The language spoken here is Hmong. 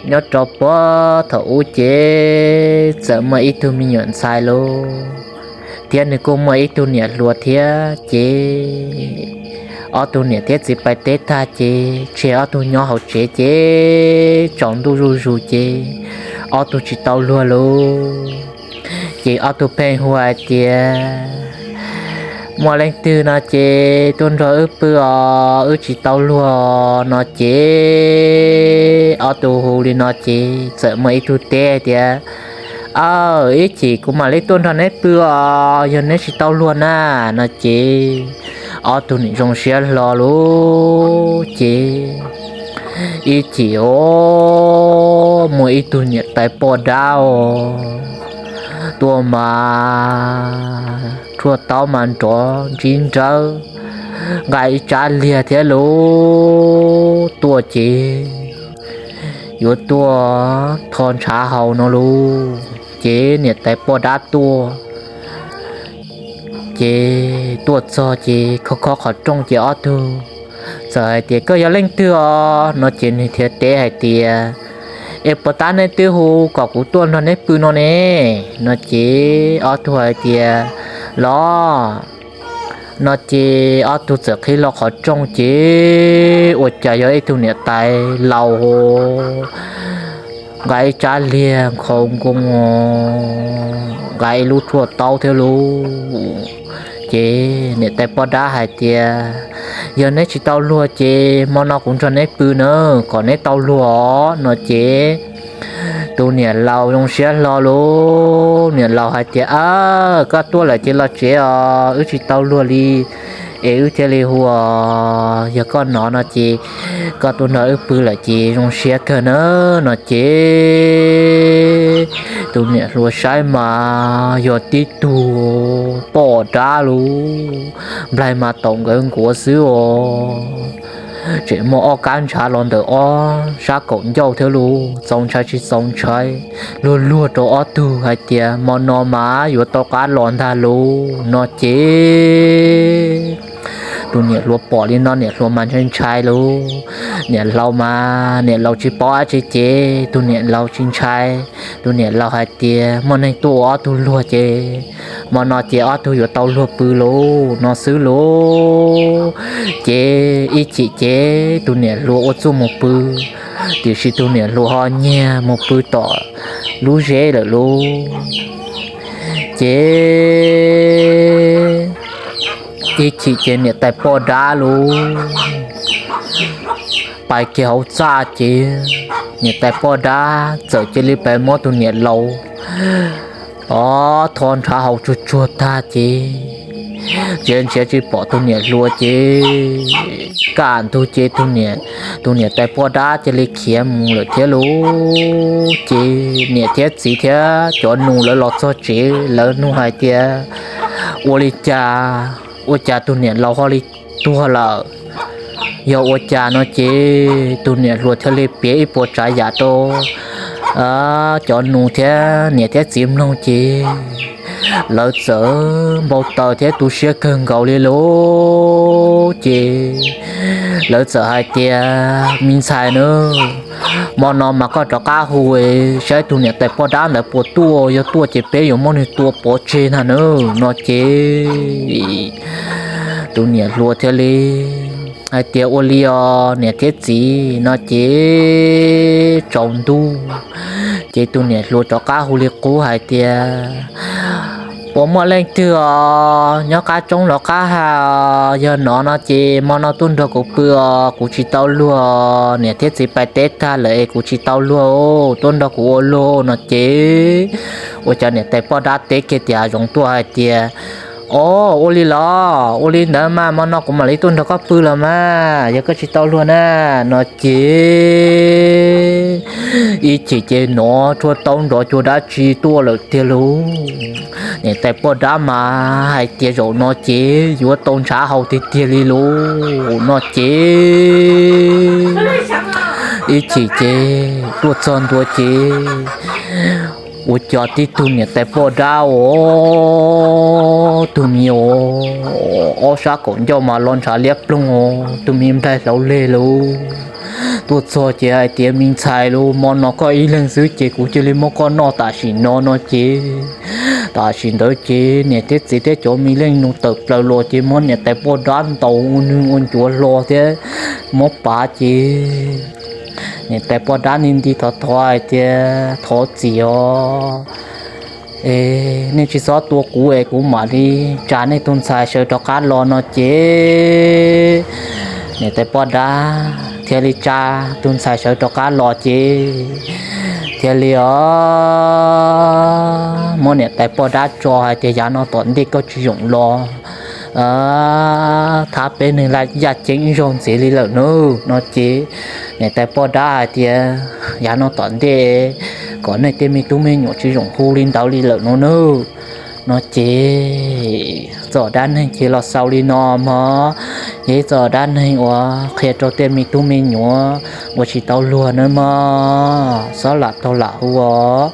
Nyob rau puag thaum ub ces txawm muaj ib tug me nyuam ntxhais lauj, thiab nws kuj muaj ib tug niam hluas thiab ces ob tug niam thiab txiv pais teb tag ces tseg ob tug nyob hauv tsev ces tsaus ntuj zuj zus ces ob tug tsis tau luag lauj. Ces ob tug pheej hu hais tias, muaj leej twg no ces tuaj nrog wb pw os, wb tsis tau luag no ces ob tug hu li no ces txawm muaj ib tug teb tias, aw, ib chim kuv mam li tuaj nrog neb pw os, yog neb tsis tau luag na no ces ob tug nim zoo siab hlo lauj. Ces ib chim os muaj ib tug niam tais poj dab os tuaj mas tshuaj taub mas nrov ntsib nrawb, nqa ib tsab liag thiab lauj. Tuaj ces yuav tuaj tho ntshav haus no lauj. Ces niam tais poj dab tuaj ces tuaj txog ces khob khob qhov rooj ces ob tug txawm hais tias, koj yog leej twg os no ces nws thiaj teb hais tias, es puas tab neb twb hu kom kuv tuaj nrog neb pw no ne no ces ob tug hais tias, los no ces ob tug txawm qhib hlo qhov rooj ces ua cas yog ib tug niam tais laus nqa ib tsab liag nkhaus nkoos, nqa ib lub tshuaj taub thiab lauj. Ces niam tais poj dab hais tias, yog neb tsis tau luag ces hmo no kuv nrog neb pw na, kom neb tau luag os no ces tus niam laus zoo siab hlo lauj. Niam laus hais tias, aw, koj tuaj lawm ces los tsev os, wb tsis tau luag li es wb thiaj li hu os. Yog koj no no ces koj tuaj nrog wb pw lawm ces zoo siab kawg na no ces tus niam hluas saib mas yog tib tug poj dab lauj, nplaig mas taum nkawd nkuav xwb os. Tseem muaj ob kab ntshav los ntawm ob sab kaum ncauj thiab lauj, txaus ntshai tsis txaus ntshai, luag luag rau ob tug hais tias hmo no mas yuav tau qab los ntag lauj no ces tus niam hluas pom li no niam hluas mas ntshai ntshai lauj. Niam laus mas niam laus tsis paub dab tsi ces tus niam laus tsis ntshai. Tus niam laus hais tias muaj neeg tuaj ua ob tug luag ces hmo no ces ob tug yuav tau luag pw lauj no xwb lauj. Ces ib chim ces tus niam hluas ua txuj mus pw, tiam sis tus niam hluas ho nyiag mus pw tom lub zeb lawm lauj. Ces ib chim ces niam tais poj dab lauj pais kiag hauv txaj ces niam tais poj dab txawm cia li pais muab tus niam laus os tho ntshav haus tsuag tsuag tag ces nrhiav nrhiav tsis pom tus niam hluas ces kaj ntug ces tus niam tais poj dab cia li khiav mus lawm thiab lauj. Ces niam thiab txiv thiab cov nus lawv los txog tsev lawv nug hais tias, ua li cas, ua cas tus niam laus ho li tuag lawm? Yog ua cas no ces tus niam hluas thiaj li piav ib puas tsav yam rau cov nus thiab niam thiab txiv mloog ces lawv txawm npau taws thiab tu siab kawg nkaus li lauj. Ces lawv txawm hais tias, me ntxhais na, hmo no mas koj rov qab hu saib tus niam tais poj dab ntawd puas tuaj, yog tuaj ces peb yuav muab nws tua pov tseg ntag na no ces tus niam hluas thiaj li hais tias, ua li os niam thiab txiv no ces tsaus ntuj ces tus niam hluas rov qab hu li qub hais tias, puas muaj leej twg os nyob qab roob los qab ha os? Yog no no ces hmo no tuaj nrog kuv pw os, kuv tsis tau luag, niam thiab txiv pais teb tag lawm es kuv tsis tau luag, tuaj nrog kuv ua luag no ces ua cas niam tais poj dab teb kiag tias, hav zoov tuaj hais tias, o, ua li los ua li ntawd mas hmo no kuv mam li tuaj nrog koj pw los mas yog koj tsis tau luag na no ces ib chim ces hnov tshuaj taub nrov cuag dab tsi tuaj lawm tiag lauj. Niam tais poj dab mas hais tias zaum no ces yuav tau ntshav haus tiag tiag li lauj no ces ib chim ces tuaj txog ntua ces ua cas tib tug niam tais poj dab os, tus me os, ob sab kaum ncauj mas los ntshav liab ploog os, tus me nplaig hlauv leg lauj. Tuaj txog ces hais tias, Me ntxhais, lub hmo no koj ib leeg xwb ces kuv cia li muab koj noj tam sim no no ces. Tam sim ntawd ces niam thiab txiv thiab cov me leej nus tawm plaws los ces muab niam tais poj dab ntaus ua nws ua ncuav hlo thiab muab pav ces niam tais poj dab nti nti thov thov hais tias, Thov txim os, nej tsis txhob tua kuv es kuv mam li tsa nej tus ntxhais sawv rov qab los no ces niam tais poj dab thiaj li tsa tus ntxhais sawv rov qab los ces thiaj li os muab niam tais poj dab tso hais tias, Yav no tom ntej koj tsis zoo los thab peb neeg laj yaj ceeb ib zaug ntxiv li lawm nawb no ces niam tais poj dab hais tias, Yav no tom ntej kom nej tej me tub me nyuam tsis zoo hu li ntawd li lawm no nawb no ces txoj dab neeg ces los xaus li no mog. Yog ib txoj dab neeg uas qhia rau tej me tub me nyuam uas tsis tau luag nawb mog, xob lam taug lam hu os.